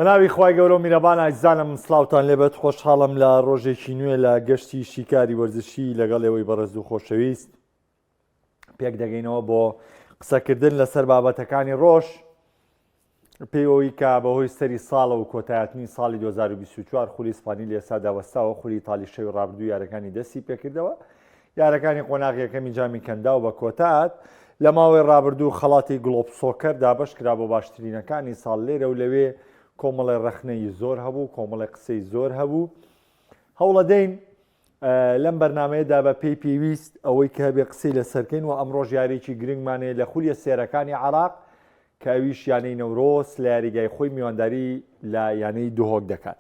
بەناوی خوای گەورە و میرەبان ئازیزانم سڵاوتان لێبێت خۆشحاڵم لە ڕۆژێکی نوێ لە گەشتی شیکاری وەرزشی لەگەڵ ئێوەی بەڕێز و خۆشەویست پێک دەگەینەوە بۆ قسەکردن لەسەر بابەتەکانی ڕۆژ پێوەی کە بەهۆی سەری ساڵە و کۆتایەتنی ساڵی 2024 خولی ئیسپانی لە ئێستادا وەستاوە خولی ئیتالی شەوی ڕابردوو یارەکانی دەستی پێکردەوە یارەکانی قۆناغی یەکەمی جامی کەنداو بە کۆتات لە ماوەی ڕابردوو خەڵاتی گڵۆپ سۆکەر دابەش کرا بۆ باشترینەکانی ساڵ لێرە و لەوێ کۆمەڵی ڕەخنەی زۆر هەبوو کۆمەڵی قسەی زۆر هەبوو هەوڵەدەین لەم بەرنمەیەدا بە پێی پێویست ئەوەی کە هەبێ قسەی لەسەرکەین و ئەمڕۆژ یاریی گرنگمانەیە لە خولیە سێرەکانی عراق کە ئەویش یانەی نەورۆز لە یاریگای خۆی میوانداری لە یانەی دهۆک دەکات.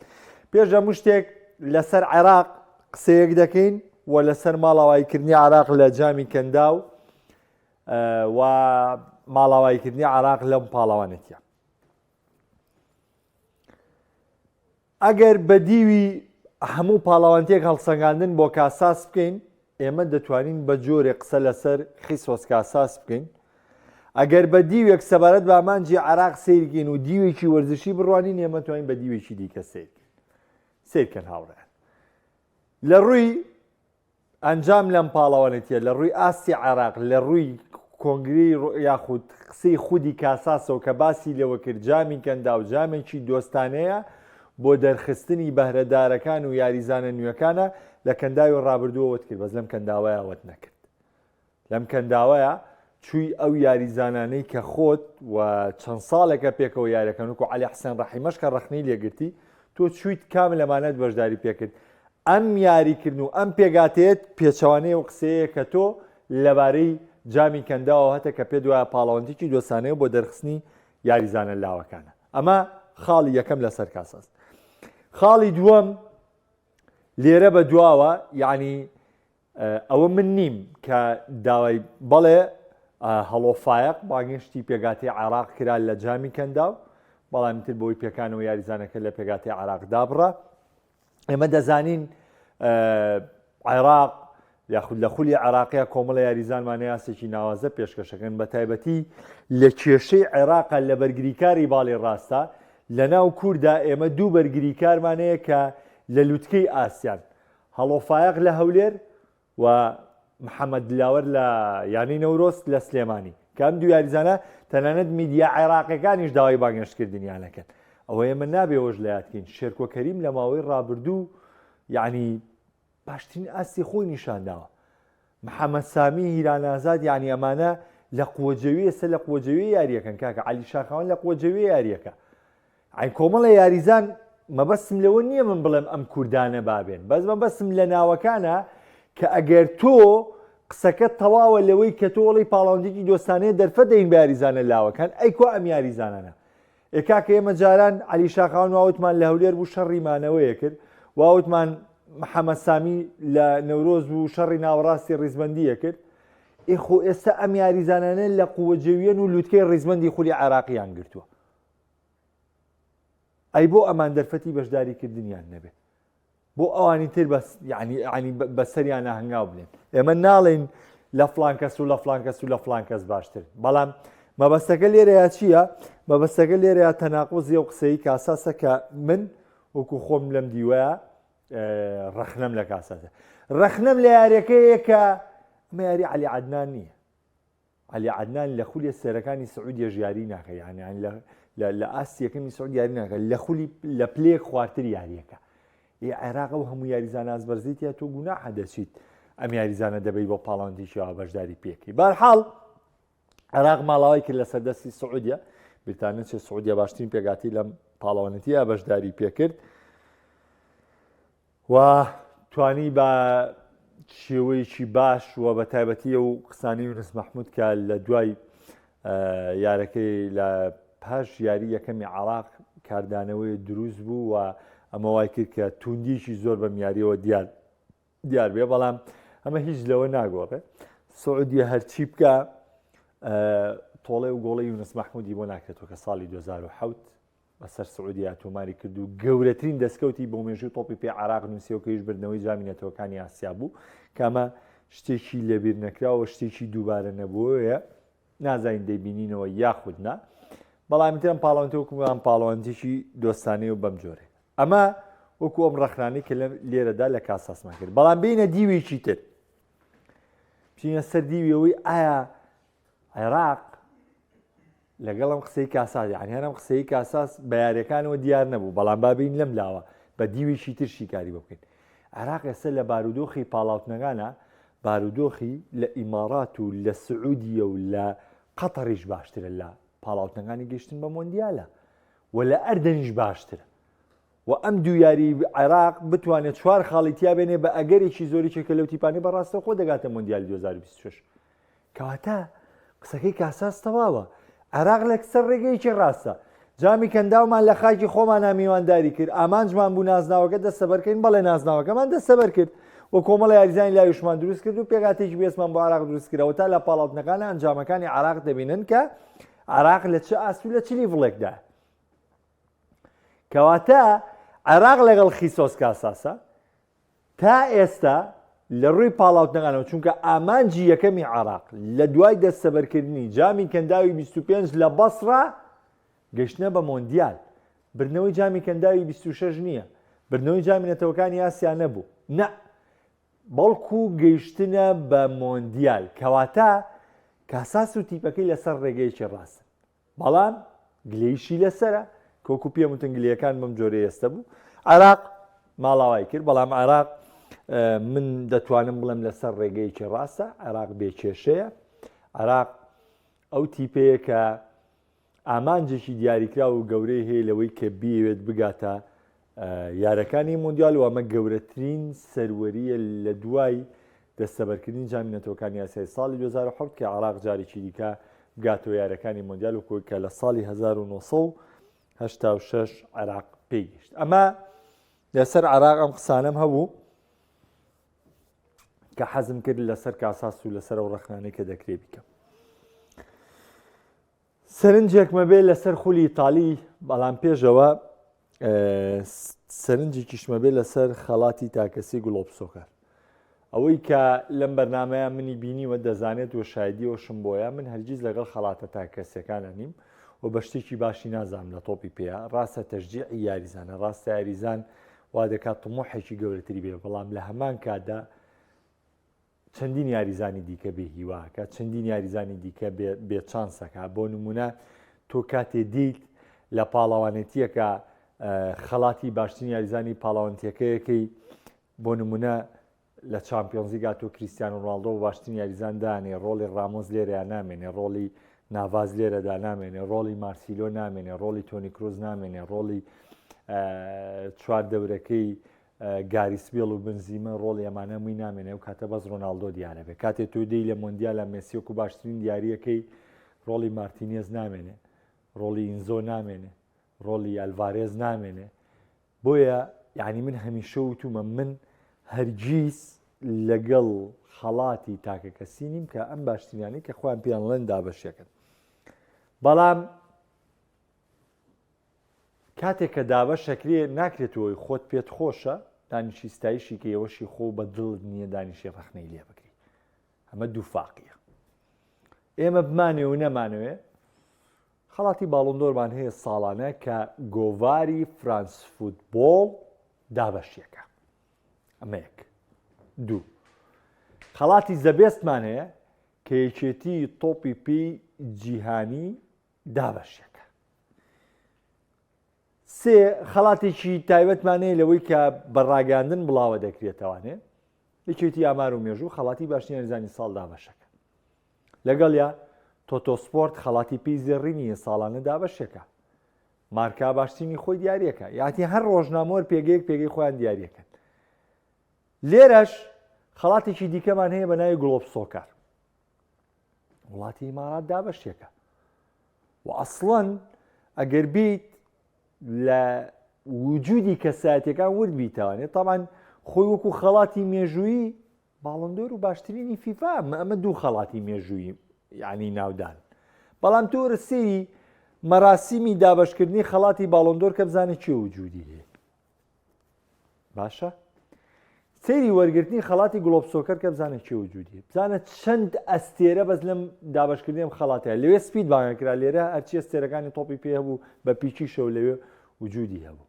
پێش هەموو شتێک لەسەر عێراق قسەیەک دەکەین و لەسەر ماڵاواییکردنی عێراق لە جامی کەنداو و ماڵاواییکردنی عێراق لەم پاڵەوانێتیە. ئەگەر بە دیوی هەموو پاڵەوانتیەک هەڵسەنگاندن بۆ کاساس بکەین، ئێمە دەتوانین بە جۆرێک قسە لەسەر خیسۆس کاساس بکەین. ئەگەر بە دیوێک سەبارەت بە ئامانجی عێراق سەیرکەین و دیوێکی وەرزشی بڕوانین، ئێمە توانین بە دیوێکی دیکە سەیرکەین. سەیرکەن هاوڕێیان. لە ڕووی ئەنجام لەم پاڵەوانێتیە لە ڕووی ئاستی عێراق لە ڕووی کۆنگرەی یاخود قسەی خودی کاساسەوە کە باسی لەوە کرد جامی کەنداو جامێکی دۆستانەیە بۆ دەرخستنی بەهرەدارەکان و یاریزانە نوێکانە لە کەنداوی ڕابردووەوەت کرد بەس لەم کەنداوەیەوەت نەکرد لەم کەنداوەیە چووی ئەو یاریزانانەی کە خۆت و چەند ساڵێکە پێکەوە یاریەکەن وەکو عەلی حسێن ڕەحیمەش کە ڕەخنەی لێگرتی تۆ چوویت کام لەمانەت بەشداری پێکرد ئەم یاریکردن و ئەم پێگاتەیەت پێچەوانەی ئەو قسەیە کە تۆ لەبارەی جامی کەنداوەوە هەتە کە پێت وایە پاڵەوانتیکی دۆستانەیە بۆ دەرخستنی یاریزانە لاوەکانە ئەمە خاڵی یەکەم لەسەر کاساس خاڵی دووەم لێرە بە دواوە یعنی ئەوە من نیم کە داوای بەڵێ هەڵۆ فایەق بانگهێشتی پێگاتەی عێراق کرا لە جامی کەنداو بەڵام تر بۆی پێکانەوە یاریزانەکە لە پێگاتەی عێراق دابڕا ئێمە دەزانین عێراق یاخود لە خولی عێراقیە کۆمەڵە یاریزانمان یاسێکی ناوازە پێشکەشەکەن بە تایبەتی لە کێشەی عێراقە لە بەرگریکاری باڵی ڕاستە لە ناو کووردا ئێمە دوو بەرگریکارمانەیە کە لە لوتکەی ئاسیان هەڵۆ فایەق لە هەولێر و محەمەد دلاوەر لە یانەی نەورۆز لە سلێمانی کە ئەم دوو یاریزانە تەنانەت میدیا عێراقیەکانیش داوای بانگهێشتکردنیان ئەکەن ئەوە ئێمە نابێ ئەوەش لە یاد کەین شێرکۆ کەریم لە ماوەی ڕابردوو یعنی باشترین ئاستی خۆی نیشانداوە محەممەد سامی هیران ئازاد یعنی ئەمانە لە قوەجەوی ئێستا لە قوەجەوی یاریەکەن کاکە عەلی شاخەوان لە قوەجەوی یاریەکە ئەی کۆمەڵێ یاریزان مەبەستم لەوە نییە من بڵێم ئەم کوردانە بابێن بەس مەبەستم لە ناوەکانە کە ئەگەر تۆ قسەکەت تەواوە لەوەی کە تۆ ئەڵێی پاڵاوتێکی دۆستانەیە دەرفەت دەین بە یاریزانە لاوەکان ئەی کوا ئەم یاریزانانە ئێ کاکە ئێمە جاران عەلی شاخاوان واوتمان لە هەولێر بوو شەڕی مانەوەیە کرد واوتمان محەممەد سامی لە نەورۆز بوو شەڕی ناوەڕاستی ڕیزبندیە کرد ئێ خۆ ئێستا ئەم یاریزانانە لە قووە جەویەن و لوتکەی ڕیزبندی خولی عێراقیان گرتووە ئەی بۆ ئەمان دەرفەتی بەشداریکردنیان نەبێت بۆ ئەوانی تر بەس یعنی ینی بەسەریانە هەنگاو بنێن ئێمە ناڵێن لە فلان کەس و لە فلان کەس و لە فلان کەس باشتر بەڵام مەبەستەکە لێرەیە چییە مەبەستەکە لێرەیە تەناقوزی و قسەی کاساسە کە من وەکو خۆم لەم دیوەیە ڕەخنەم لە کاساسە ڕەخنەم لە یاریەکەیە کە ئەمە یاری علی عدنان نییە عەلی عەدنان لە خولی سێرەکانی سعودیەش یاری ناکە یان یان لە لە ئاستی یەکەمی سعود یاری ناکە لە خولی لە پلەیەک خوارتر یاریەکە ئی عێراق ئەو هەموو یاریزان ئازبەرزی تیا تۆ گوناحە دەچیت ئەم یاریزانە دەبەی بۆ پاڵاوتێکیەوە بەشداری پێکەی بارحاڵ عێراق ماڵاوای کرد لەسەر دەستی سعودیە بیرتان نەچێت سعودیە باشترین پێگاتی لەم پاڵەوانێتیە بەشداری پێکرد و توانی بە شێوەیەکی باش و بە تایبەتی و قسانی یونس مەحمود کە لە دوای یارەکەی لە پاش یاری یەکەمی عراق کاردانەوەی دروست بوو و ئەمە وای کرد کە توندیکی زۆر بەم یاریەوە دیار دیار بێ بەڵام ئەمە هیچ لەوە ناگۆڕێ سعودیە هەرچی بکە تۆڵێ و گۆڵی یونس مەحمودی بۆ ناکرێتەوە کە ساڵی 2007 بەسەر سعودیە تۆماری کرد و گەورەترین دەستکەوتی بۆ مێژووی تۆپی پێی عێراق نووسیەوە کە یش بردنەوەی جامی نەتەوەکانی ئاسیا بوو کە ئەمە شتێکی لەبیر نەکراوە شتێکی دووبارە نەبووەیە نازانین دەیبینینەوە یاخود نا. بەڵام ترم پاڵەوانتی وەکومان پاڵەوانتیی دۆستانەی و بەم جۆرێ ئەمە وەکو ئەم ڕەخنانەی کە لێرەدا لە کاساسمان کرد بەڵام بینە دیوێکی تر بچینە سەر دیوی ئەوەی ئایا عێراق لەگەڵ ئەم قسەی کاساس یعنی هەرم قسەی کاساس بە یاریەکانەوە دیار نەبوو بەڵام بابین لەم لاوە بە دیوێکی تر شیکاری بۆ بکەین عێراق ئێستا لە بارودۆخی پاڵاوتنەکانە بارودۆخی لە ئیمارات و لە سعودیە و لە قەتەریش باشترە لە پاڵاوتنەکانی گەشتن بە مۆندیالە و لە ئەردەنیش باشترە و ئەم دوو یاری عێراق بتوانێت چوار خاڵی تیا بێنێ بە ئەگەرێکی زۆری چێکە لەو تیپانی بە ڕاستەوخۆ دەگاتە مۆندیالی 2026 کەواتە قسەکەی کاساس تەواوە عێراق لە سەر ڕێگەیەکی ڕاستە جامی کەنداومان لە خاکی خۆمانە میوانداری کرد ئامانجمان بوو نازناوەکە دەستەبەرکەین بەڵێ نازناوەکەمان دەستەبەر کرد و کۆمەڵە یاریزانی لاویشمان دروست کرد و پێکهاتەیەکی بێسمان بۆ عراق دروست کراوە تا لە پاڵاوتنەکان ئەنجامەکانی عراق دەبینن کە عراق لە چ ئاست و لە چ level ێکدا کەواتە عێراق لەگەڵ خیسۆس کاساسە تا ئێستا لە ڕووی پاڵاوتنەکانەوە چونکە ئامانجی یەکەمی عێراق لە دوای دەستەبەرکردنی جامی کەنداوی 25 لە بەسڕە گەشتنە بە مۆندیال بردنەوەی جامی کەنداوی 26 نییە بردنەوەی جامی نەتەوەکانی ئاسیا نەبوو نە بەڵکو گەیشتنە بە مۆندیال کەواتە کاساس و تیپەکەی لەسەر ڕێگەیەکی ڕاستن بەڵام گلەیشی لەسەرە کۆکو پێم وتن گلەیەکان بەم جۆرە ئێستا بوو عراق ماڵاوای کرد بەڵام عراق من دەتوانم بڵێم لەسەر ڕێگەیەکی ڕاستە عراق بێ کێشەیە عراق ئەو تیپەیە کە ئامانجێکی دیاریکراو و گەورەی هەیە لەوەی کە بیەوێت بگاتە یارەکانی مۆندیال و ئەمە گەورەترین سەروەرییە لە دوای دەستەبەرکردنی جامی نەتەوەکانی ئاسیای ساڵی 2007 کە عێراق جارێکی دیکە بگاتەوە یارەکانی مۆندیال و کۆی کە لە ساڵی 1986 عێراق پێگەیشت ئەمە لەسەر عێراق ئەم قسانەم هەبوو کە حەزم کرد لەسەر کاساس و لەسەر ئەو ڕەخنانەی کە دەکرێ بیکەم. سەرنجێکمە بێ لەسەر خولی ئیتالی بەڵام پێشەوە سەرنجێکیشمە بێ لەسەر خەڵاتی تاکەسی گڵۆپ سۆکەر ئەوەی کە لەم بەرنمەیە منی بینیوە دەزانێت و شایدیەوەشم بۆیە من هەرگیز لەگەڵ خەڵاتە تاکەسەکانە نیم و بە شتێکی باشی نازانم لە تۆپی پێ ڕاستە تەشجیعی یاریزانە ڕاستە یاریزان وا دەکات طموحێکی گەورەتری بێ بەڵام لە هەمان کاتدا چەندین یاریزانی دیکە بێ هیواکە چەندین یاریزانی دیکە بێ چانسەکە بۆ نمونە تۆ کاتێ دیت لە پاڵەوانێتیەکە خەڵاتی باشترین یاریزانی پاڵەوانتیەکەیەکەی بۆ نمونە لە چامپیۆنزیگا تۆ کریستیان ڕۆناڵدۆ باشترین یاریزان دانێ ڕۆڵی ڕامۆس لێرەیان نامێنێ ڕۆڵی ناڤاز لێرەدا نامێنێ ڕۆڵی مارسیلۆ نامێنێ ڕۆڵی تۆنی کروز نامێنێ ڕۆڵی چوار دەورەکەی گاریس بێڵ و بنزیمە ڕۆڵی ئەمانە هەمووی نامێنێ ئەو کاتە بەس ڕۆناڵدۆ دیارە بێ کاتێ تۆ دێی لە مۆندیالا مێسی وەکو باشترین دیاریەکەی ڕۆڵی مارتینێز نامێنێ ڕۆڵی ئینزۆ نامێنێ ڕۆڵی ئەلڤارێز نامێنێ بۆیە یعنی من هەمیشە وتومە من هەرگیز لەگەڵ خەڵاتی تاکەکەسی نیم کە ئەم باشترینانی کە خۆیان پێیان ڵێن دابەشەکەن بەڵام کاتێک کە دابەش ئەکرێ ناکرێت تۆ خۆت پێت خۆشە دانیشی ستایشی کە ئێوەشی خۆ بە دڵت نییە دانیشی ڕەخنەی لێ بگری ئەمە دووفاقیە ئێمە بمانێ و نەمانەوێ خەڵاتی باڵۆندۆرمان هەیە ساڵانە کە گۆڤاری فرانس فوتبۆڵ دابەشیەکە ئەمە یەک دوو خەڵاتی زەبێستمان هەیە کە یەکێتی تۆپی پێی جیهانی دابەشێکە. سێ، خەڵاتێکی تایبەتمان هەیە لەوەی کە بە ڕاگەیاندن بڵاوە دەکرێتەوانێ یەکێتی ئامار و مێژوو خەڵاتی باشترین یاریزانی ساڵ دابەشەکە. لەگەڵیا تۆتۆ سپۆرت خەڵاتی پێی زێڕینی ساڵانە دابەشێکە. مارکا باشترینی خۆی دیارەکە یاتی هەر ڕۆژنامەوەر پێگەیەک پێگەی خۆیان دیارەکەن. لێرەش خەڵاتێکی دیکەمان هەیە بە ناوی گڵۆپ سۆکەر. وڵاتی ئیمارات دابەشێکە و ئەسڵەن ئەگەر بیت لە وجودی کەسایەتەکان ورد بیتوانێت تاوان خۆی وەکو خەڵاتی مێژوویی باڵندۆر و باشترینی فیفا ئەمە دوو خەڵاتی مێژوویی یعنی ناودان بەڵام تۆرە سێری مەراسیمی دابشکردنی خەڵاتی باڵندۆر کە بزانێت چێ وجودی هەیە باشە. سەیری وەرگرتنی خەڵاتی گڵۆپ سۆکەر کە بزانە کێ وجودی بزانە چەند ئەستێرە بەس لەم دابشکردنی ئەم خەڵاتەیە لەوێ سپید بانگە کرا لێرە هەرچی ئەستێرەکانی تۆپی پێ هەبوو بە پیکی شەو لەوێ وجودی هەبوو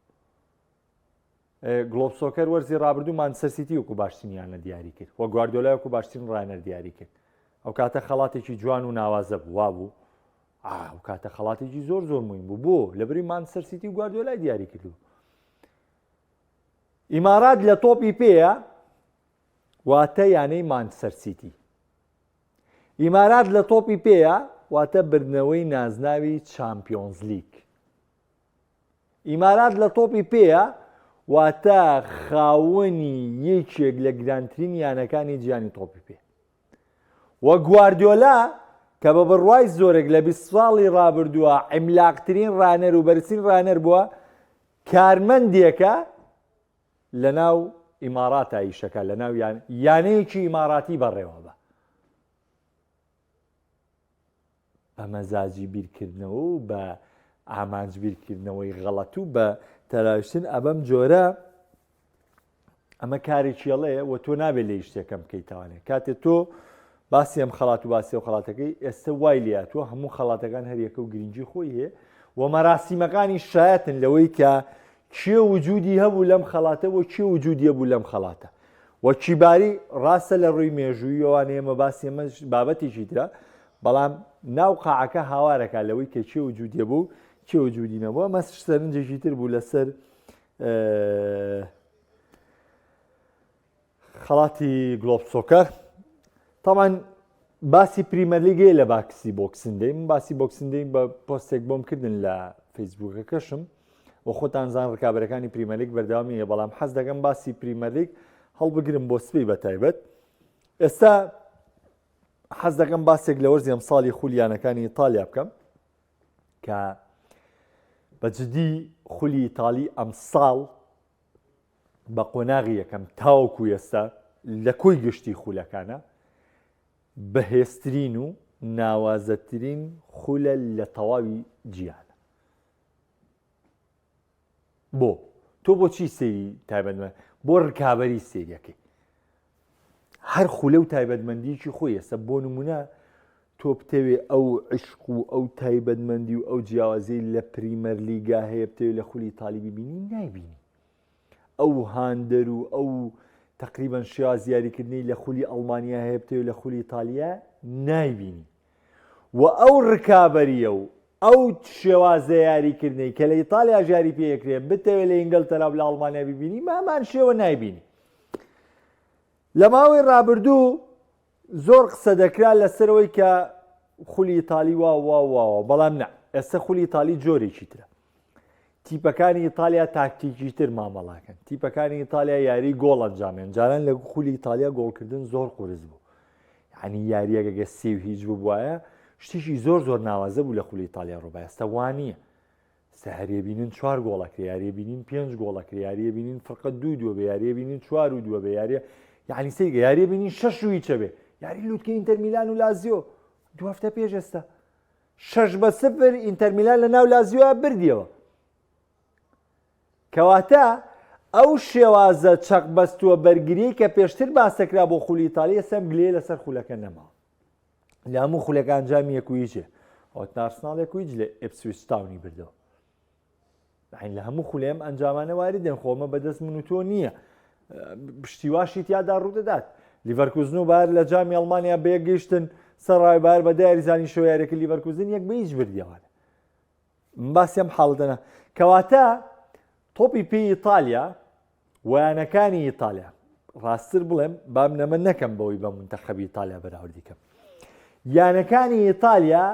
گڵۆپ سۆکەر وەرزی ڕابردوو مانچستەر سیتی وەکو باشترین یانە دیاری کرد و گواردیۆلا وەکو باشترین ڕاهێنەر دیاری کرد ئەو کاتە خەڵاتێکی جوان و ناوازە بوو وابوو ئەو کاتە خەڵاتێکی زۆر زۆر مویم بوو بۆ لەبری مانچستەر سیتی و گواردیۆلای دیاری کردو ئیمارات لە تۆپی پێیە واتە یانەی مانچستەر سیتی ئیمارات لە تۆپی پێیە واتە بردنەوەی نازناوی چامپیۆنزلیگ ئیمارات لە تۆپی پێیە واتە خاوەنی یەکێک لە گرانترین یانەکانی جیهانی تۆپی پێ و گواردیۆلا کە بە بڕوای زۆرێک لە 20 ساڵی ڕابردووە عیملاقترین ڕانەر و بەرزترین ڕانەر بووە کارمەندێکە لە ناو ئیماراتا ئیشەکە لە ناو یانەیەکی ئیماراتی بەڕێوە بە بە مەزاجی بیرکردنەوە و بە ئامانج بیرکردنەوەی غەڵەت و بە تەراویشتن ئەبەم جۆرە ئەمە کارێکی ئەڵەیە و تۆ نابێت لێی شتێکەم بکەیتوانێ کاتێ تۆ باسی ئەم خەڵات و باسی و خەڵاتەکەی ئێستا وای لاتوە هەموو خەڵاتەکان هەریەکە و گرنگی خۆی هەیە و مەراسیمەکانی شایەتن لەوەی کە کێ وجودی هەبوو لەم خەڵاتە و کێ وجودی هەبوو لەم خەڵاتە و کیباری ڕاستە لە ڕووی مێژوویەوە ئێمە باسی ئەمە بابەتێکی ترە بەڵام ناو قاعەکە هاوارەکە لەوەی کە کێ وجودی بوو کێ وجودی نەبووە مەس سەرنجێکی تر بوو لەسەر خەڵاتی گلۆب سۆکەر تاوان باسی پریمەرلیگەیە لە باکسی Boxing Day من باسی Boxing Day بە پۆستێک بۆم کردن لە فەیسبوکەکەشم و خۆتان زان ڕکابەرەکانی پریمەرلیگ بەردەوامیە بەڵام حەز دەکەم باسی پریمەرلیگ هەڵبگرم بۆ سبەی بە تایبەت ئێستا حەز دەکەم باسێک لە وەرزی ئەمساڵی خولیانەکانی ئیتالیا بکەم کە بە جدی خولی ئیتالی ئەمساڵ بە قۆناغی یەکەم تاوەکو ئێستا لە کۆی گشتی خولەکانە بەهێزترین و ناوازەترین خولە لە تەواوی جیهانە بۆ تۆ بۆچی سەیری تایبەتمەند بۆ ڕکابەری سەیرەکەی هەر خولە و تایبەتمەندیکی خۆی ئێستا بۆ نمونە تۆ بتەوێ ئەو عشق و ئەو تایبەتمەندی و ئەو جیاوازی لە پریمەر لیگا هەیە بتەوێ لە خولی ئیتالی ببینی نایبینی ئەو هاندەر و ئەو تقریبا شێواز یاریکردنی لە خولی ئەڵمانیا هەیە بتەوێ لە خولی ئیتالیا نایبینی و ئەو ڕکابەریە و ئەو شێوازە یاریکردنەی کە لە ئیتالیاش یاری پێ ئەکرێ بتەوێ لە ئینگلتەرا و لە ئەڵمانیا ببینی بە هەمان شێوە نایبینی. لە ماوەی ڕابردوو زۆر قسە دەکرا لەسەرەوەی کە خولی ئیتالی وا وا واوە بەڵام نا ئێستا خولی ئیتالی جۆرێکی ترە تیپەکانی ئیتالیا تاکتیکی تر مامەڵاکەن تیپەکانی ئیتالیا یاری گۆڵ ئەنجامێن جاران لە خولی ئیتالیا گۆڵکردن زۆر قورس بوو یعنی یاریەکە گە سێ و هیچ ببوایە شتێکی زۆر زۆر ناوازە بوو لە خولی ئیتالیا ڕووبا ئێستا وانە سەهریە بینین چوار گۆڵەکە یاریە بینین پێنج گۆڵەکە یاریە بینین فرقە دوو دووە بێ یاریە بینین چوار و دووە بێ یاریە یعنی سەیرکە یاریە بینین شەش و هیچە بێ یاری لوتکە ئینتەر میلان و لازیۆ دو هەفتە پێش ئێستا 6-0 ئینتەر میلان لە ناو لازیۆ بردیەوە کەواتە ئەو شێوازە چەق بەستووە بەرگری کە پێشتر باسەکرا بۆ خولی ئیتالی ئێستا گلەیە لەسەر خولەکە نەماوە لە هەموو خولەکە ئەنجامی یەک و هیچێ ئەوەت ئارسناڵ یەک و هیچ لە ئێپسویچ تاونی بردەوە لە هەموو خولێم ئەنجامانە واردن خۆمە بەدەست من و تۆ نییە پشتیواشی تیادا ڕوودەدات لیڤەرکوزن و بار لە جامی ئەڵمانیا بەیەک گەیشتن سەرڕای بار بە دە یاریزانی شەو یاریەکە لیڤەرکوزن یەک بە هیچ بردیەوانە باسی ئەم حاڵەتەنە کەواتە تۆپی پێی ئیتالیا ویانەکانی ئیتالیا ڕاستتر بڵێم بام نەمە نەکەم بەوەی بە منتەخەبی ئیتالیا بەراوردی کەم یانەکانی ئیتالیا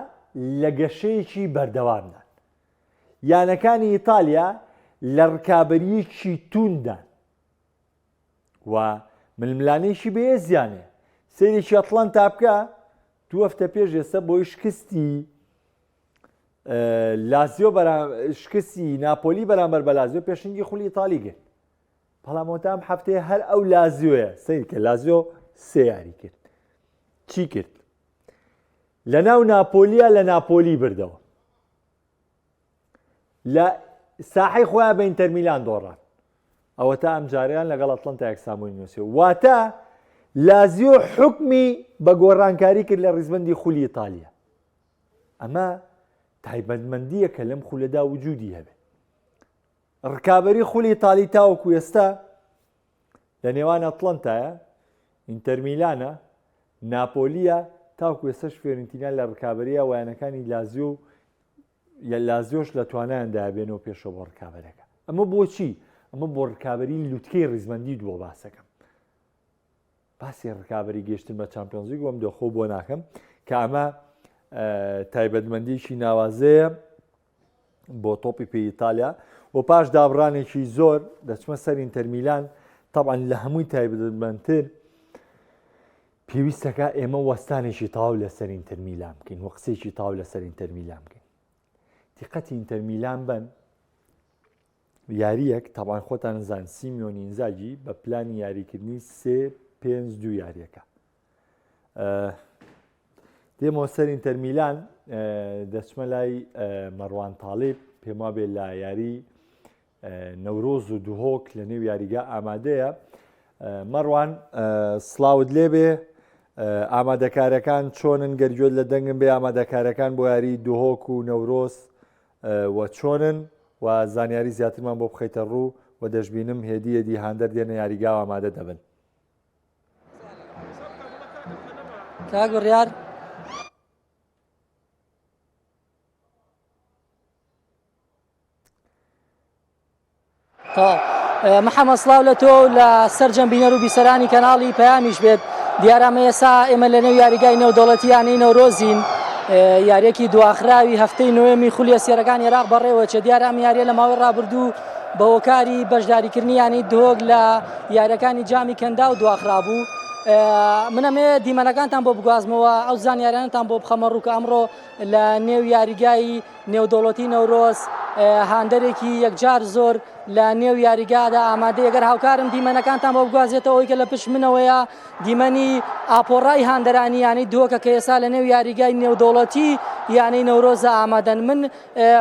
لە گەشەیەکی بەردەوامدان یانەکانی ئیتالیا لە ڕکابەریەکی تونددان و ململانێکی بەهێزیانێ سەیرێکی ئەتڵەنتا بکە دوو هەفتە پێش ئێستا بۆی شکستی لازیۆ شکستی ناپۆلی بەرامبەر بە لازیۆ پێشنگی خولی ئیتالی گرت بەڵام ئەوەتا ئەم هەفتەیە هەر ئەو لازیۆیە سەیر کە لازیۆ سێ یاری کرد چی کرد لە ناو ناپۆلیا لە ناپۆلی بردەوە لە ساحەی خۆیان بە ئینتەرمیلان دۆڕان. ئەوەتا ئەمجارەیان لەگەڵ ئەتڵەنتا یەکسانبوونی نووسی. واتە لازیۆ حوکمی بە گۆڕانکاری کرد لە ڕیزبەندی خولی ئیتالیا. ئەمە تایبەتمەندییە کە لەم خولەدا وجودی هەبێ. ڕکابەری خولی ئیتالی تاوەکو ئێستا لە نێوان ئەتڵەنتایە، ئینتەرمیلانە، ناپۆلیە، تاوەکو ئێستاش فیۆرنتینا لە ڕکابەریە ویانەکانی لازیۆ و لازیۆش لە توانایاندایە بێنەوە پێشەوە بۆ ڕکابەرەکە. ئەمە بۆچی؟ ئەمە بۆ ڕکابەری لوتکەی ڕیزبەندی دووە باسەکەم. باسی ڕکابەری گەشتن بە چامپیۆنزلیگ وەم دۆخۆ بۆ ناکەم کە ئەمە تایبەتمەندیی ناوازەیە بۆ تۆپی پێی ئیتالیا و پاش دابڕانێکی زۆر دەچمە سەر ئینتەرمیلان طبعا لە هەمووی تایبەتمەندتر پێویستەکە ئێمە وەستانێکی تەواو لەسەر ئینتەر میلان بکەین و قسەیەکی تەواو لەسەر ئینتەر میلان بکەین دیقەتی ئینتەر میلان بن یاریەک تاوان خۆتان زان سیمیۆن ئینزاگی بە پلانی یاریکردنی سێ پێنج دوو یاریەکە دێمەوە سەر ئینتەر میلان دەچمە لای مەڕوان تاڵیب پێم وابێ لە یاری نەورۆز و دهۆک لە نێو یاریگا ئامادەیە. مەڕوان سڵاوت لێبێ ئامادەکارەکان چۆنن گەر گوێت لە دەنگم بێ ئامادەکارەکان بۆ یاری دهۆک و نەورۆز و چۆنن و زانیاری زیاترمان بۆ بخەیتە ڕوو و دەشبینم هێدی هێدی هاندەر دێنە یاریگا و ئامادە دەبن. کاک بڕیار محەممەد سڵاو لە تۆ و لە سەرجەم بینەر و بیسەرانی کەناڵی پەیامیش بێت دیارامە ئێسا ئێمە لە نێو یاریگای نێودەوڵەتی یانەی نەورۆزین یاریەکی دواخراوی هەفتەی نوێمی خولی ئەستێرەکان عێراق بەڕێوەچێت دیارە ئەم یاریە لە ماوەی ڕابردوو بە هۆکاری بەشداریکردنی یانەی دهۆک لە یاریەکانی جامی کەنداو دواخرابوو منەمێ دیمەنەکانتان بۆ بگوازمەوە ئەو زانیارانتان بۆ بخەمە ڕوو کە ئەمڕۆ لە نێو یاریگای نێودەوڵەتی نەورۆز هاندەرێکی یەکجار زۆر لە نێو یاریگادا ئامادەیە گەر هاوکارم دیمەنەکانتان بۆ بگوازێتەوە ئەوەی کە لە پشت منەوەیە دیمەنی ئاپۆڕای هاندەرانی یانەی دهۆکە کە ئێستا لە نێو یاریگای نێودەوڵەتی یانەی نەورۆزە ئامادەن من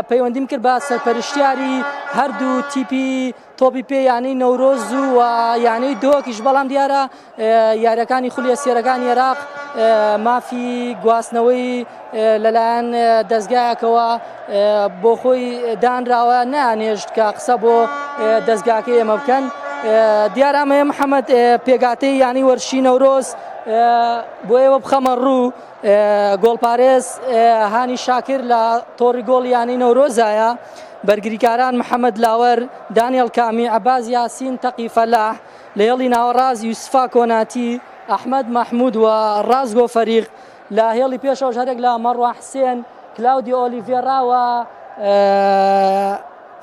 پەیوەندیم کرد بە سەرپەرشتیاری هەردوو تیپی تۆپی پێ یانەی نەورۆز و یانەی دۆکیش بەڵام دیارە یاریەکانی خولی ئەستێرەکانی عێراق مافی گواستنەوەی لەلایەن دەستگایەکەوە بۆ خۆی دانراوە نانێشت کە قسە بۆ دەستگاکەی ئێمە بکەن دیار ئەمەیە محەممەد پێگاتەی یانی وەرشی نەورۆز بۆ ئێوە بخەمە ڕوو گۆڵپارێز هانی شاکر لە تۆڕی گۆڵ یانەی نەورۆزایە بەرگریکاران محەممەد لاوەر دانیێل کامی عەباس یاسین تەقی فەلاح لە هێڵی ناوەڕاست یوسفا کۆناتی، ئەحمەد مەحمود و ڕاستگۆ فەریق، لە هێڵی پێشەوەش هەریەک لە مەڕوان حسێن، کلاودیۆ ئۆلیڤێرا و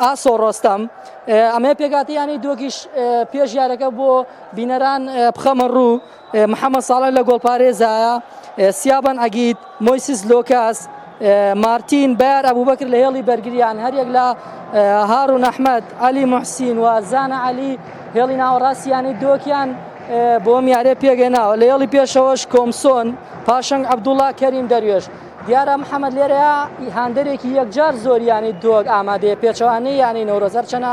ئاسۆ ڕۆستەم. ئەمەیە پێکهاتەی یانەی دۆکیش پێش یارەکە بۆ بینەران بخەمە ڕوو. محەممەد ساڵح لە گۆڵپارێزایە، سیابەن عەگید، مۆیسیس لۆکاس، مارتین، بەیار ئەبوبەکر لە هێڵی بەرگریان هەریەک لە هاڕون ئەحمەد، عەلی موحسین و زانا عەلی هێڵی ناوەڕاستی یانەی دۆکیان بۆ ئەم یاریە پێکهێناوە. لە هێڵی پێشەوەش کۆمسۆن، پاشەنگ عەبدوڵا، کەریم دەروێش. دیارە محەمەد لێرەیە هاندەرێکی یەکجار زۆر یانەی دۆک ئامادەیە پێچەوانەی یانەی نەورۆز هەرچەنە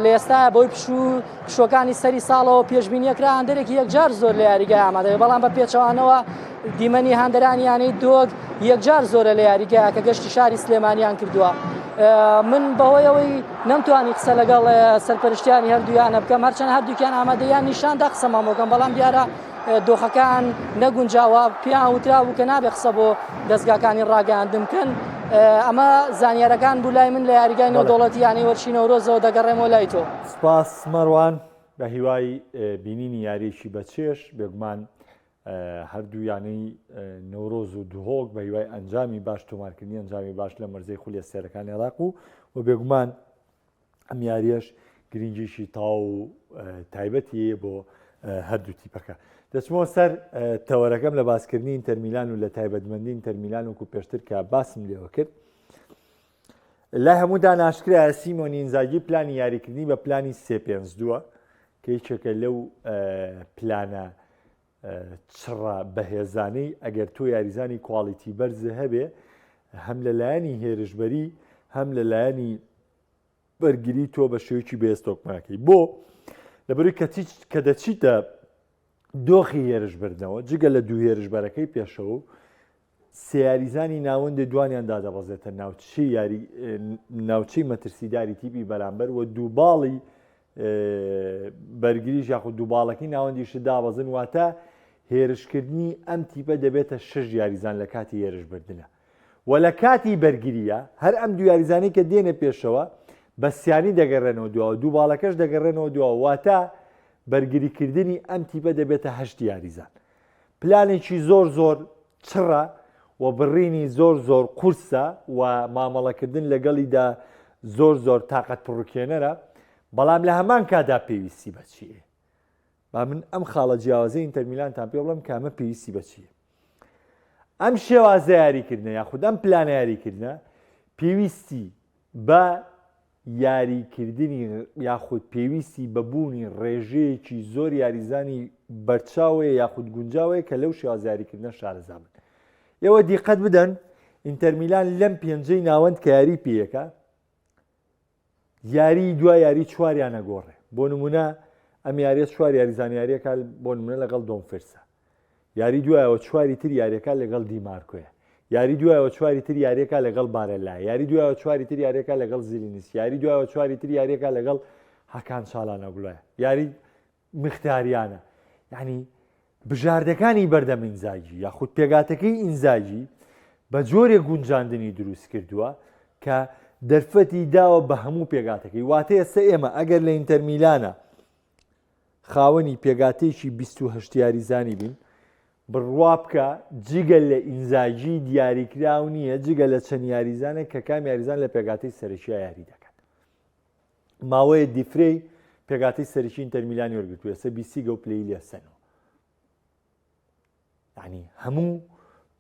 لە ئێستایا بەهۆی پشوو پشووەکانی سەری ساڵەوە پێشبینیەکرا هاندەرێکی یەکجار زۆر لە یاریگای ئامادەبێت بەڵام بە پێچەوانەوە دیمەنی هاندەرانی یانەی دۆک یەکجار زۆرە لە یاریگای کە گەشتی شاری سلێمانیان کردووە من بەهۆی ئەوەی نەمتوانی قسە لەگەڵ سەرپەرشتیانی هەردوویانە بکەم هەرچەند هەردووکیان ئامادەیان نیشاندا قسەمان بۆ بکەم بەڵام دیارە دۆخەکان نەگونجاوە پیان وترا بوو کە نابێ قسە بۆ دەستگاکانی ڕاگەاندن بکەن ئەمە زانیارەکان بوو لای من لە یاریگای نێودەوڵەتی یانەی وەرشی نەورۆزەوە دەگەڕێمەوە لای تۆ. سپاس مەروان، بە هیوای بینینی یارییەکی بەچێژ، بێگومان هەردوو یانەی نەورۆز و دهۆک بە هیوای ئەنجامی باش تۆمارکردنی ئەنجامی باش لە مەرزەی خولی ئەستێرەکانی عێراق و و بێگومان ئەم یاریەش گرنگیشی تاو و تایبەتی هەیە بۆ هەردوو تیپەکە. دەچمەوە سەر تەوەرەکەم لە باسکردنی ئینتەرمیلان و لە تایبەتمەندی ئینتەرمیلان وەکو پێشتر کە باسم لێوە کرد لای هەموودا ناشکرایە سیمۆن ئینزاگی پلانی یاریکردنی بە پلانی سێ پێنج دووە کە یەکێکە لەو پلانە چڕە بەهێزانەی ئەگەر تۆ یاریزانی quality بەرز هەبێ هەم لە لایەنی هێرشبەری هەم لە لایەنی. بەرگری تۆ بە شێوەیەکی بەهێز تۆکماکەی بۆ لەبەروی کە کە دەچیتە دۆخی هێرشبردنەوە جگە لە دوو هێرشبەرەکەی پێشەوە سێ یاریزانی ناوەندێ دوانیان دادەبەزێتە ناوچەی یاری ناوچەی مەترسیداری تیپی بەرامبەر و دووباڵی بەرگریش یاخود دووباڵەکەی ناوەندیش دابەزن واتە هێرشکردنی ئەم تیپە دەبێتە شش یاریزان لە کاتی هێرشبردنە و لە کاتی بەرگریە هەر ئەم دوو یاریزانی کە دێنە پێشەوە بە سیانی دەگەڕێنەوە دواوە دوو باڵەکەش دەگەڕێنەوە دواوە واتە بەرگریکردنی ئەم تیپە دەبێتە هەشت یاریزان پلانێکی زۆر زۆر چڕە و بڕینی زۆر زۆر قورسە و مامەڵەکردن لەگەڵیدا زۆر زۆر تاقەت پڕوکێنەرە، بەڵام لە هەمان کاتدا پێویستی بە چییە؟ با من ئەم خاڵە جیاوازەی ئینتەرمیلانتان پێ بڵێم کە ئەمە پێویستی بە چییە. ئەم شێوازە یاریکردنە یاخود ئەم پلانە یاریکردنە پێویستی بە یاریکردنی یاخود پێویستی بە بوونی ڕێژەیەکی زۆر یاریزانی بەرچاوەیە یاخود گونجاوەیە کە لەو شێواز یاریکردنە شارەزا بن. ئێوە دیقەت بدەن ئینتەرمیلان لەم پێنجەی ناوەند کە یاری پێیەکە یاری دوا یاری چواریانە گۆڕێ بۆ نمونە ئەم یاریە چوار یاریزان یاریەکە بۆ نمونە لەگەڵ دۆمفرسە یاری دوایەوە چواری تر یاریەکە لەگەڵ دیمارکۆیە یاری دوایەوە چواری تر یاریەکە لەگەڵ بارێلا یاری دوایەوە چواری تر یاریەکە لەگەڵ زیلینسکی یاری دوایەوە چواری تر یاریەکە لەگەڵ هاکان چالانۆگلۆیە یاری مختاریانە یعنی بژاردەکانی بەردەم ئینزاگی یاخود پێگاتەکەی ئینزاگی بە جۆرێک گونجاندنی دروست کردووە کە دەرفەتی داوە بە هەموو پێگاتەکەی واتە ئێستا ئێمە ئەگەر لە ئینتەرمیلانە خاوەنی پێگاتەیەکی 28 یاریزانی بین بڕوا بکە جگە لە ئینزاگی دیاریکراو نییە جگە لە چەند یاریزانێک کە کام یاریزان لە پێگاتەی سەرەکییا یاری دەکات ماوەیە دیفرەی پێگاتەی سەرەکی ئینتەرمیلانی وەرگرتووە ئێستا بیسیگە و پلەی لێسەنەوە یعنی هەموو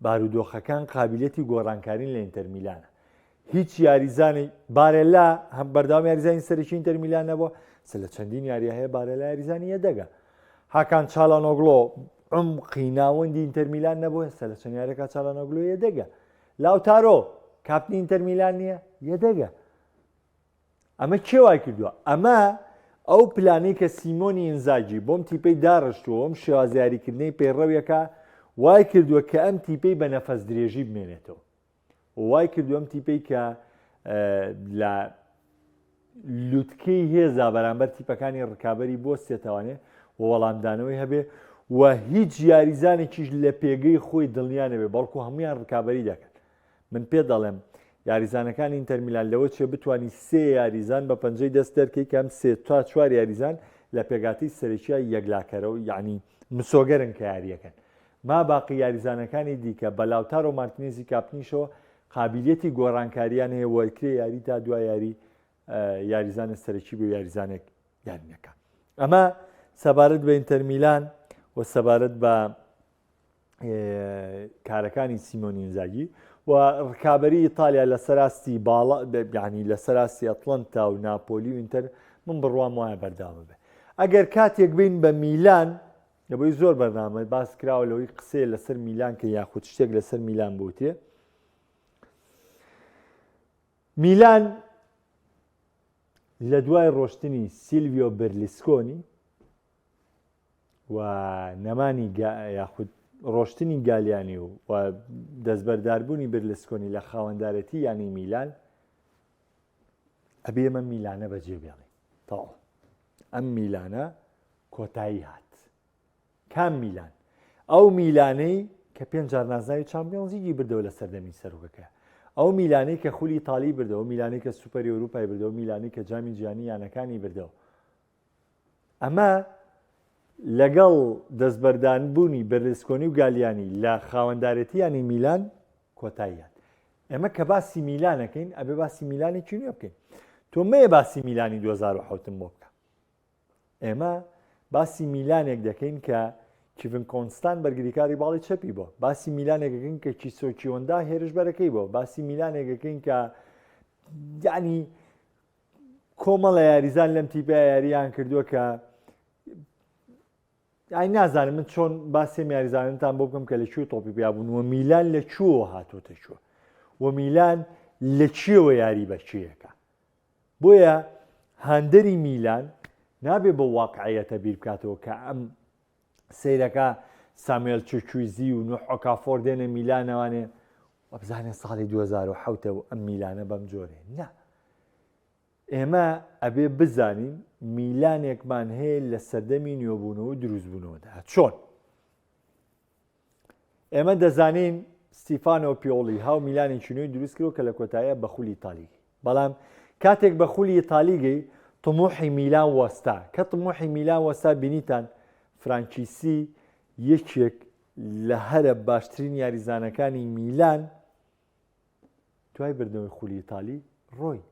بارودۆخەکان قابلەتی گۆڕانکارین لە ئینتەرمیلانە هیچ یاریزانی بارێلا هەم بەردەوام یاریزانی سەرەکی ئینتەرمیلان نەبووە سە لە چەندین یاریە هەیە بارێلا یاریزانی یەدەگە هاکان چالانۆگلۆ عمقی ناوەندی ئینتەرمیلان نەبووە سە لە چەند یاریەکە چالانۆگلۆ یەدەگە لاوتارۆ کاپتنی ئینتەرمیلان نییە یەدەگە ئەمە کێ وای کردووە؟ ئەمە ئەو پلانەی کە سیمۆنی ئینزاگی بۆم تیپەی داڕشتووە ئەم شێواز یاریکردنەی پەیڕەویەکە وای کردووە کە ئەم تیپەی بە نەفەس درێژی بمێنێتەوە وای کردووە ئەم تیپەی کە لە لوتکەی هێزا بەرامبەر تیپەکانی ڕکابەری بۆستێتوانێ و وەڵامدانەوەی هەبێ و هیچ یاریزانێکیش لە پێگەی خۆی دڵنیا نەبێ بەڵکو هەمویان ڕکابەری دەکەن من پێت دەڵێم یاریزانەکانی ئینتەر میلان لەوە چێ بتوانی سێ یاریزان بە پەنجەی دەست دەرکەی کەم سێ تا چوار یاریزان لە پێگاتی سەرەکیە یەکلاکەرەوە یعنی مسۆگەرن کە یاریەکەن ما باقی یاریزانەکانی دیکە بە لاوتارۆ مارتینێزی کاپتنیشەوە قابلیەتی گۆڕانکاریان هەیە وەرکرێ یاری تا دوا یاری یاریزانە سەرەکی بۆ یاریزانێک یاری نەکە ئەمە سەبارەت بە ئینتەر میلان و سەبارەت بە کارەکانی سیمۆن ئینزاگی و ڕکابەری ئیتالیا لە سەراستی باڵا یعنی لە سەراستی ئەتلەنتا و ناپۆلی و ئینتەر من بڕوام وایە بەردەوام بێ ئەگەر کاتێک بین بە میلان لەبەی زۆر بەرنامە باس کراوە لەوەی قسەیە لەسەر میلان کە یاخود شتێک لەسەر میلان بوتێ میلان لە دوای ڕۆشتنی سیلڤیۆ بەرلیسکۆنی و نەمانی یاخود ڕۆشتنی گالیانی و و دەستبەرداربوونی برلسکۆنی لە خاوەندارێتی یانەی میلان ئەبێ ئێمە میلانە بەجێ بێڵین تەواو ئەم میلانە کۆتایی هات کام میلان ئەو میلانەی کە پێنج جار نازناوی چامپیۆنزلیگی بردەوە لە سەردەمی سەرۆکەکە ئەو میلانەی کە خولی ئیتالی بردەوە میلانەی کە سوپەری ئەوروپای بردەوە میلانەی کە جامی جیهانی یانەکانی بردەوە ئەمە لەگەڵ دەستبەردان بوونی بەرلسکۆنی و گالیانی لە خاوەندارێتی یانەی میلان کۆتایی هات. ئێمە کە باسی میلانەکەین ئەبێ باسی میلانێکی نوێ بکەین. تۆ مەیە باسی میلانی 2007 بۆ بکە. ئێمە باسی میلانێک دەکەین کە کیڤن کۆنستان بەرگریکاری باڵی چەپی بۆ باسی میلانێکەکەین کە کیسۆکیۆندا هێرشبەرەکەی بۆ باسی میلانێکەکەین کە یعنی کۆمەڵە یاریزان لەم تیپە یاریان کردووە کە ئای نازانم من چۆن باسێم یاریزانتان بۆ بکەم کە لە کوێ تۆپی پیابوون و میلان لە کوێوە هاتۆتە کوێ و میلان لە کوێوە یاری بە کوێیەکە. بۆیە هاندەری میلان نابێ بەو واقعیەتە بیر بکاتەوە کە ئەم سەیرەکە ساموێل چوکویزی و نوح ئۆکافۆر دێنە میلانەوانێ وابزانێ ساڵی 2007 و ئەم میلانە بەم جۆرێ نا ئێمە ئەبێ بزانین میلانێکمان هەیە لە سەردەمی نوێبوونەوە و دروستبوونەوەدا چۆن؟ ئێمە دەزانین ستیفانۆ پیۆڵی هاو میلانێکی نوێی دروست کرد کە لە کۆتاییە بە خولی ئیتالی گەی بەڵام کاتێک بە خولی ئیتالی گەی طموحی میلان وەستا کە طموحی میلان وەستا بینیتان فرانکیسی یەکێک لە هەرە باشترین یاریزانەکانی میلان دوای بردنەوەی خولی ئیتالی ڕۆی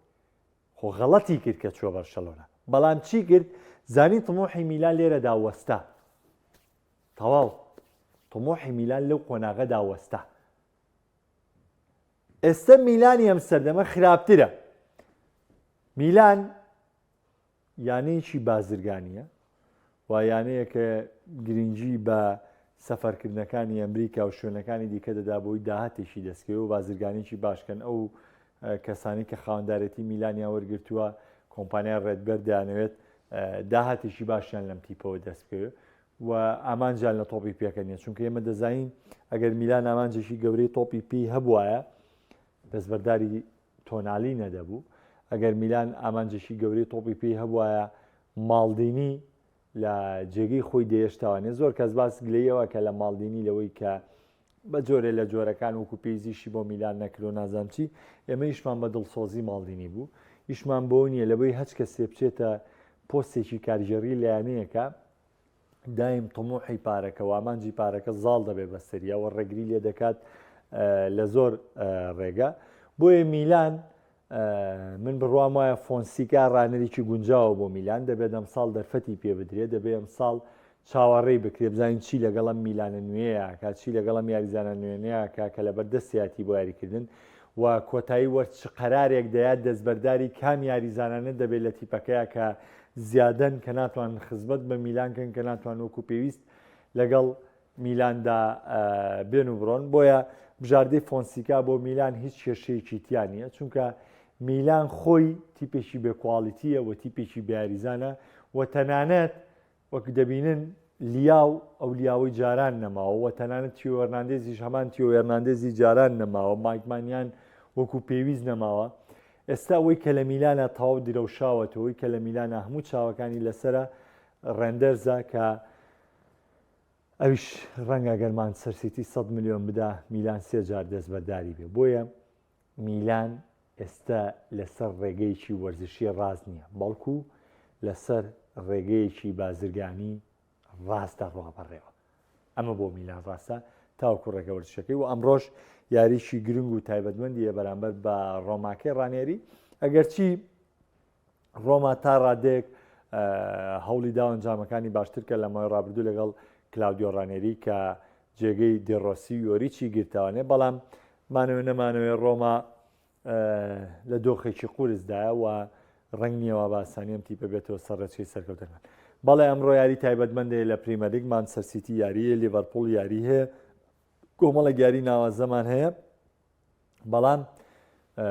خۆ غەڵەتی کرد کە چوە بەرشەلۆنە بەڵام چی کرد زانی طموحی میلان لێرەدا وەستا تەواو طموحی میلان لەو قۆناغەدا وەستا ئێستا میلانی ئەم سەردەمە خراپترە میلان یانەیەکی بازرگانییە و یانەیەکە گرنگی بە سەفەرکردنەکانی ئەمریکا و شوێنەکانی دیکە دەدا بۆی داهاتێکی دەستکەوێ و بازرگانێکی باشکەن ئەو کەسانی کە خاوەندارێتی میلانیان وەرگرتووە کۆمپانیای ڕێدبەر دەیانەوێت داهاتێکی باشیان لەم تیپەوە دەست بکەوێت و ئامانجیان لە تۆپی پێکە نیە چونکە ئێمە دەزانین ئەگەر میلان ئامانجێکی گەورەی تۆپی پێی هەبوایە دەستبەرداری تۆنالی نەدەبوو، ئەگەر میلان ئامانجێکی گەورەی تۆپی پێی هەبوایە ماڵدینی لە جێگەی خۆی دەیەشتاوانێ زۆر کەس باس گلەیەوە کە لە ماڵدینی لەوەی کە بە جۆرێ لە جۆرەکان وەکو پێویستیشی بۆ میلان نەکرد و نازانم چی ئێمە ئیشمان بە دڵسۆزی ماڵدینی بوو ئیشمان بۆ نییە لەبەی هەچ کەسێ بچێتە پۆستێکی کارگێڕی لە یانەیەکە دایم طموحی پارەکە و ئامانجی پارەکە زاڵ دەبێت بەسەریا و ڕێگری لێ دەکات لە زۆر ڕێگە بۆیە میلان من بڕوام وایە فۆنسیکا ڕانەرێکی گونجاوە بۆ میلان دەبێت ئەم ساڵ دەرفەتی پێ بدرێت دەبێ ئەم ساڵ چاوەڕێی بکرێ بزانین چی لەگەڵم میلانە نوێیەکە چی لەگەڵم یاریزانە نوێنەیەکە کە لەبەر دەستیاتی بۆ یاریکردن و کۆتایی وەرز چ قەرارێک دەیات دەستبەرداری کام یاریزانانە دەبێت لە تیپەکەیە کە زیادەن کە ناتوانن خزمەت بە میلان کەن کە ناتوان وەکو پێویست لەگەڵ میلاندا بێن و بڕۆن بۆیە بژاردەی فۆنسیکا بۆ میلان هیچ کێشەیەکی تیا نییە چونکە میلان خۆی تیپێکی بێ کواڵیتیە و تیپێکی بیاریزانە و تەنانەت وەک دەبینن لیاو ئەو لیاوەی جاران نەماوە و تەنانەت تیۆ هێرناندێزیش هەمان تیۆ هێرناندێزی جاران نەماوە، مایک مانیان وەکو پێویست نەماوە. ئێستا ئەوەی کە لە میلانە تەواو درەوشاوەتەوە، ئەوەی کە لە میلانە هەموو چاوەکانی لەسەرە ڕێندەرزە کە ئەویش ڕەنگە گەر مانچستەر سیتی 100 ملیۆن بدا میلان سێ جار دەستبەرداری بێ. بۆیە میلان ئێستا لەسەر ڕێگەیەکی وەرزشی ڕاست نییە، بەڵکو لەسەر ڕێگەیەکی بازرگانی ڕاست دەڕوا بەڕێوە. ئەمە بۆ میلان ڕاستە تاوەکو ڕێگە وەرزشەکەی و ئەمڕۆش یاریی گرنگ و تایبەتمەندیە بەرامبەر بە ڕۆماکەی ڕانێری ئەگەرچی ڕۆما تا ڕادەیەک هەوڵی داوە ئەنجامەکانی باشتر کە لە ماوەی ڕابردوو لەگەڵ کلاودیۆ ڕانێری کە جێگەی دێڕۆسی و یۆریچی گرتوانێ بەڵام مانەوە نەمانەوەی ڕۆما لە دۆخێکی قورسدایە و ڕنگ نییەوە بە ئاسانی ئەم تیپە بێتەوە سەر ڕێچکەی سەرکەوتنەکان بەڵێ ئەمڕۆ یاری تایبەتمەندەیە لە پریمەرلیگ مانچستەر سیتی یاریە لیڤەرپوڵ یاری هەیە کۆمەڵێک یاری ناوازەمان هەیە بەڵام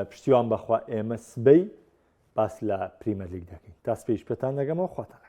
پشتیوان بەخوا ئێمە سبەی باس لە پریمەرلیگ دەکەین تا سپیش پێتان دەگەمەوە خواتان.